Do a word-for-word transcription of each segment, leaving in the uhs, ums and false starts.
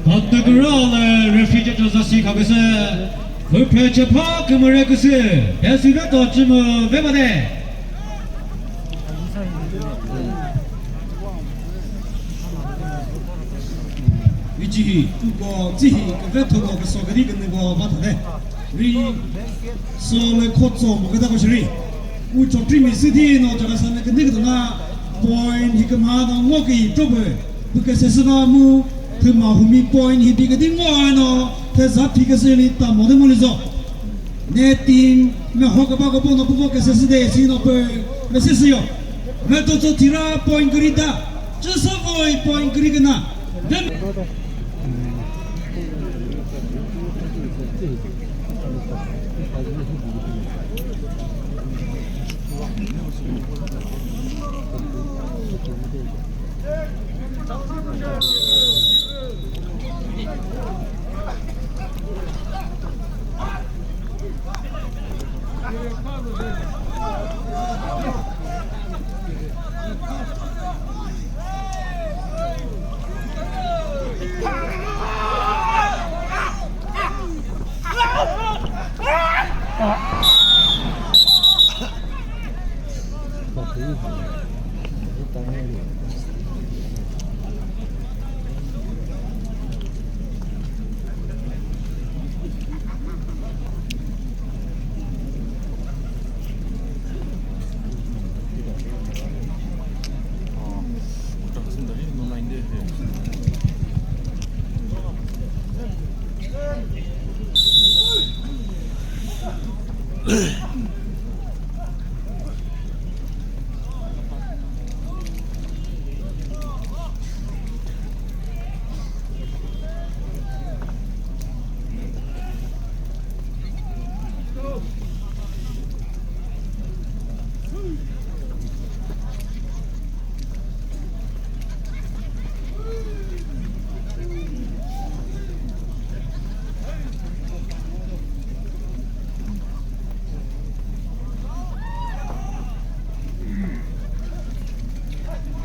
Phatükrale referee judge zasi khaküsü, hüphe chepha kümüre küsü, esüve to chümü vemade. Vichihi, uko, chihi, küve thoko, küso, küdi, künüko, vathade. Ri, so le khotso, moküta ko shiri. U chokri mi südi no, jaka sa ne küni kütona, point, hikama, no, ngoki, chobe. Püküsesüva mu, thüma humi point hibi küdi ngo no, theza phiküsü ni ta mode molizo. Ne team, me ho kaba kabo no pupo küsesü de, si no pe, me sesü yo. Me to to thira point kürita, chüsa voi point küriküna. Dem-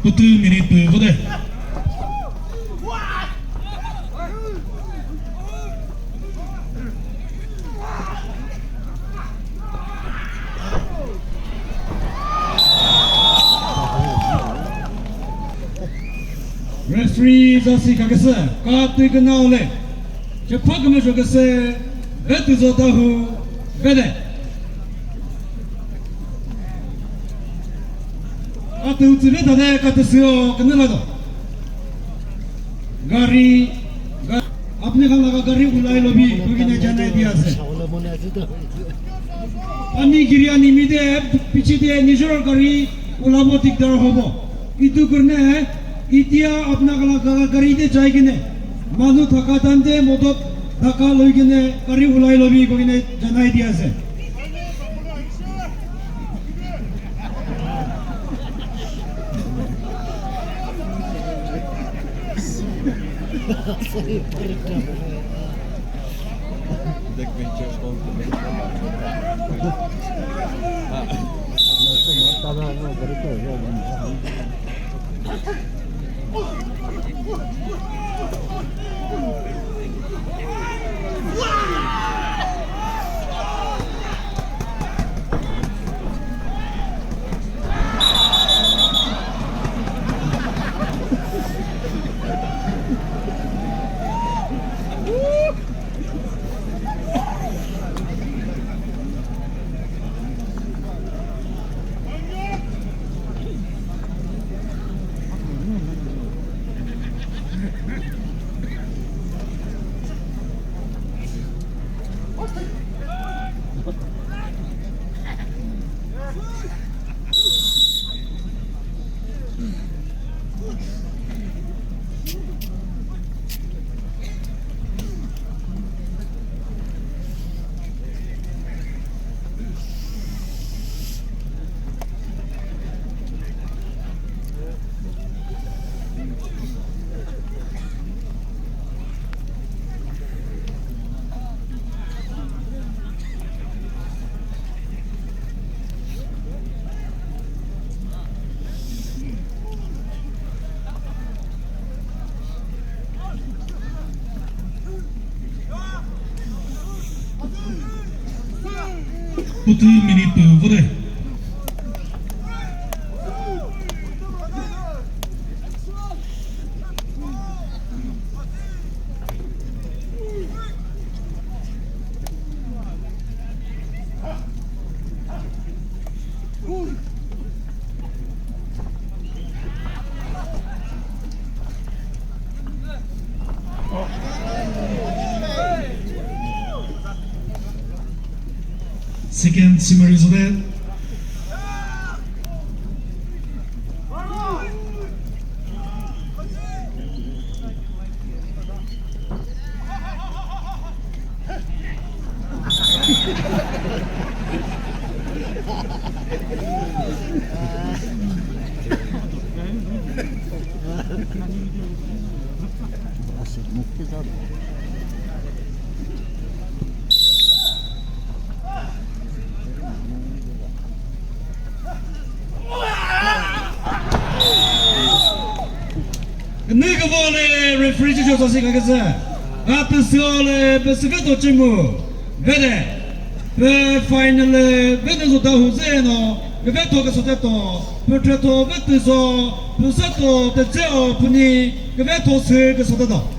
Pütü minute pü vode. Referee zasi khaküsü, katü künao le. Chepha kümüzho küsü, Vetuzo Dawhuo, vede. Katü utsü veda de, katü sio künü lado. Gari, ga-, apne khan laga gari ulai lobi, kukine janai diya ase. Pani giri ani mide, piche de nijor gari ulabo dikdar hobo. Itu karne, itiya apna khan laga gari de jai kene, manu thaka time de modot dhaka loi kene gari ulai lobi, kukine janai diya ase. Pütü minute pü vure. Second summary zone. Nü küvole referee cho sasi kakese. Atüsüole pesüketo chimu. Vede. Pe final vede zo da huze no. Küvetho küsoteto. Pütretho vetüzo. Püseto tetseo puni. Küvetho sü küsoteto.